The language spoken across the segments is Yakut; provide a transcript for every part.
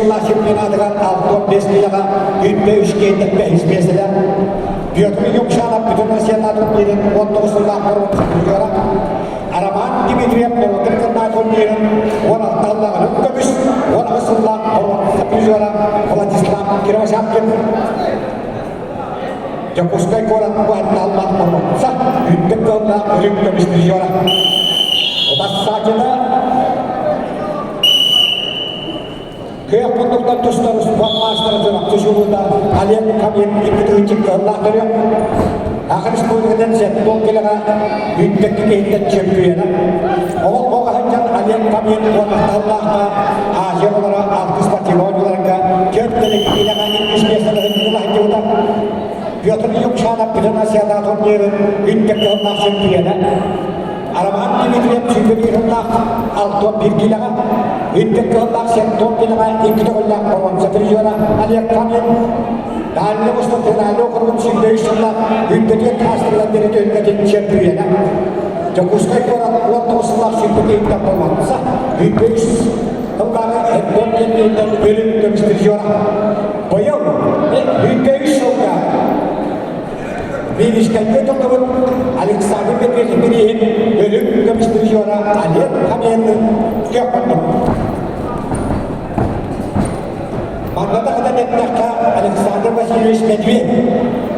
сыллаах чемпионатыгар 65 киилэҕэ 103 киһиттэн бэһис миэстэлээх. Петр Юмшанов Бүтүн Россиятааҕы турнирын 19 сыллаах боруонса призера. Роман Дмитриев норуоттар кытта турнирын 16 сыллаах үрүҥ көмүс, 18 сыллаах боруонса призера Владислав Кировосяпкин. Дьокуускай куорат уһаттааллаах боруонса, үрдүк кыыллаах үрүҥ көмүс призера. Утарсааччыта Күөх муннуктан тустар успуорт маастара Чурапчы чулуута Олег Камин икки тыһыынча кыһыллаах төрүөх. Саха Республикатын сетбол килэҕэ үүттэкки киһиттэн чөмпүйүөнэ. Оҕол оҕоһунчан Олег Камин уонна таһыллаахха Азия оҕолоро алтыс спортивной оонньууларга түөрт кэлик киилэҕэ иккис миэстэлэһин ыла сылдьыбыта. Петр Юмшанов Бүтүн Азиятааҕы турнирын үүттэн кыһыллаах чөмпүйүөнэ. Роман Дмитриев сүүрбэ сыллаах 61 киилэҕэ, үрдүк кыһыллаах 70 киилэҕэ икки төгүллээх боруонса призера Олег Фомин, Дальний Восток федеральный округун 23 сыллаах үрдэтиэн хаастырылан диэри түһүлгэтин чөмпүйүөнэ. Дьокуускай куорат 19 сыллаах сүүрбэ киһиттэн боруонса, 103 сыллааҕы Эрдон диэн үрүҥ көмүс призера. Быйыл 103 сылга Минскэйгэ тыллыбыт Александр Петрович бирииһин өлүк көмүс призера Олег Хамиенны кыахпаттым. Манна даҕатан эттэххэ, Александр Васильевич Медведь,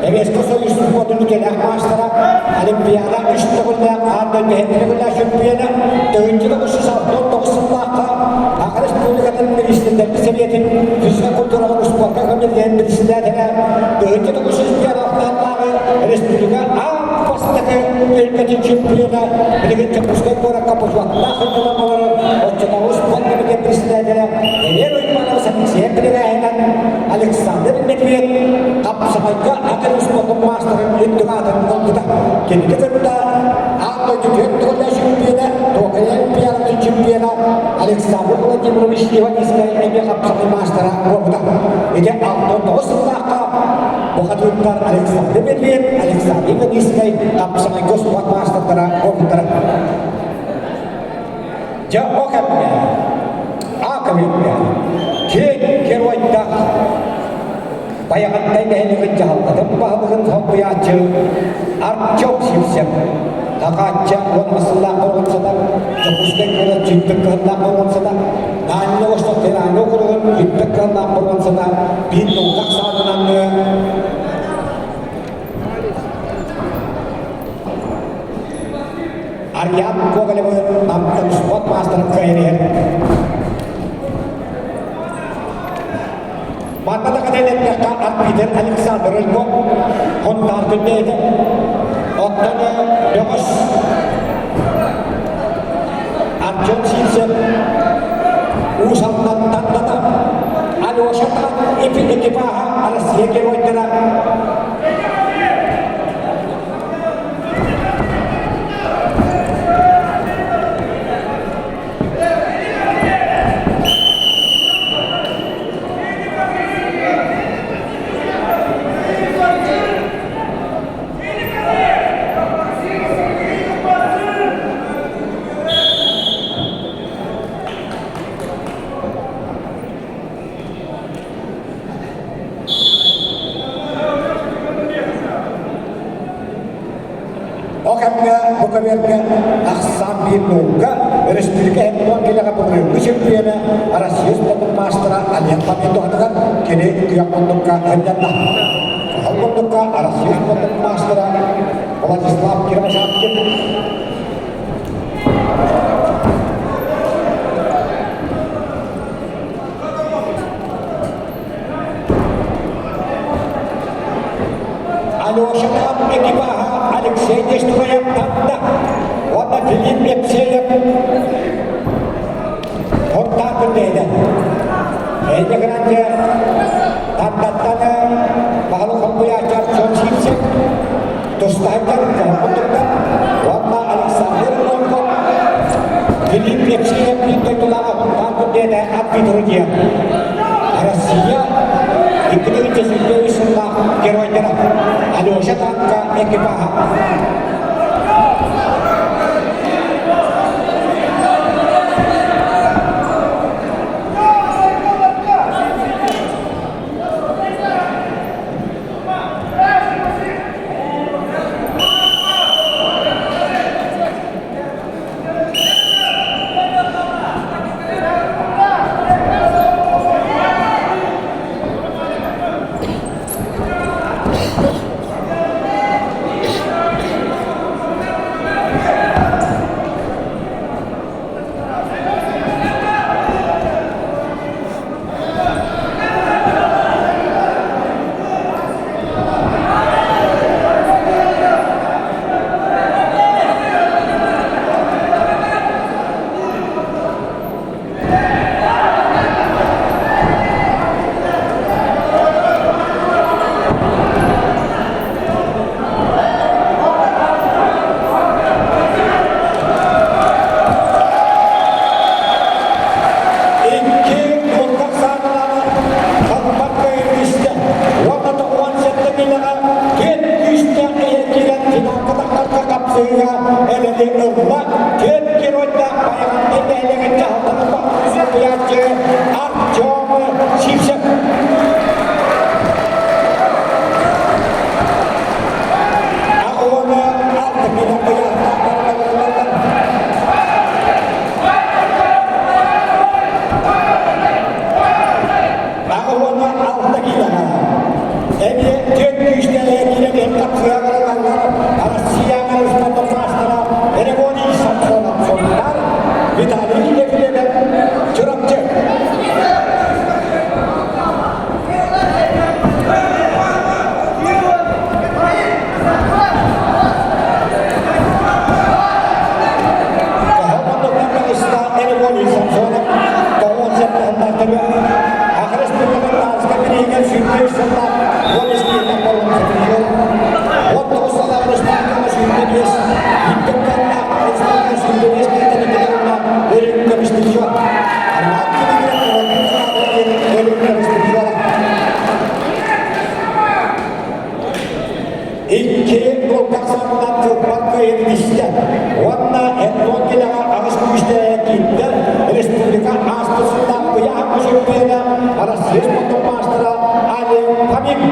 Советскай Союз спордун үтүөлээх маастара, Олимпиада үс төгүллээх аан дойду сэттэ төгүллээх чөмпүйүөнэ, 1969 сыллаахха Саха Республикатын Министрдэрин Сэбиэтин физика культураҕа успуорка комитетын председателэ, 1901 алтааҕы республика аан бастакы түһүлгэтин чемпиона, билигин Дьокуускай куоракка бочуоттаах сынньалаҥ олорор оччотооҕу спорт комитет председателэ Елена Уйбанова Алексеев бирилээһинэн Александр Медведь хапсаҕайга атын успуордун маастарын үрдүк аатын ылбыта. Кинини кытта аан дойду түөрт төгүллээх чемпиона, Токио Олимпиадатын чемпиона Александр Владимирович Иваницкай эмиэ хапсаҕай маастара буолбута. Ити 69 сыллаахха бухатыырдар Александр Медведь, Александр Иваницкай хапсаҕайга спорт маастардара буолбуттара. Дьэ, о кэмҥэ, а кэмҥэ киэҥ геройдаах Байаҕантай нэһилиэгин дьаһалтатын баһылыгын солбуйааччы Артем Сивцев Хахаачча уонна сыллаах боруонсата, Дьокуускай куорат сүүрбэ кыһыллаах боруонсата, Дальний Восток федеральнай округун сүүрбэ кыһыллаах боруонсата биир наука ахсаанынан Арьян Гоголевы Намтан спорт маастарын кыайан иһэр. Манна даҕаны эттэххэ, Арбитер Александр Львов Хонтаар күннээтэ. Оттон бөҕөс Артем Сивцев Уус Алдантан Алеша экипаһа Россия геройдара Ол кэмҥэ бу көбүөргэ ахсаан биир наука өрөспүүбүлүкэ Эдмон килэҕэ былырыыҥҥы чемпиона Россия спордун маастара Олег Павловтуһатыгар кини күөх муннукка сынньанна. Ол муннукка Россия спордун маастара Владислав Кировошапкин. Алешатаан экипаһа Алексей Нестроев Танда уонна Филипп Епсеев Хонтаан күннэйдэ. Эйгэ гранде Тандаттан баһылык холбуйааччы Артем Сивцев тустаһыттан куттуктан уонна Александр Лонгов Филипп Епсеев биир дойдулааҕа Хонтаан күннэйдэ арбитры диэн Россия 2023 сыллаах геройдара Алеша Танка экипаһа.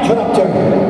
Чурапчы.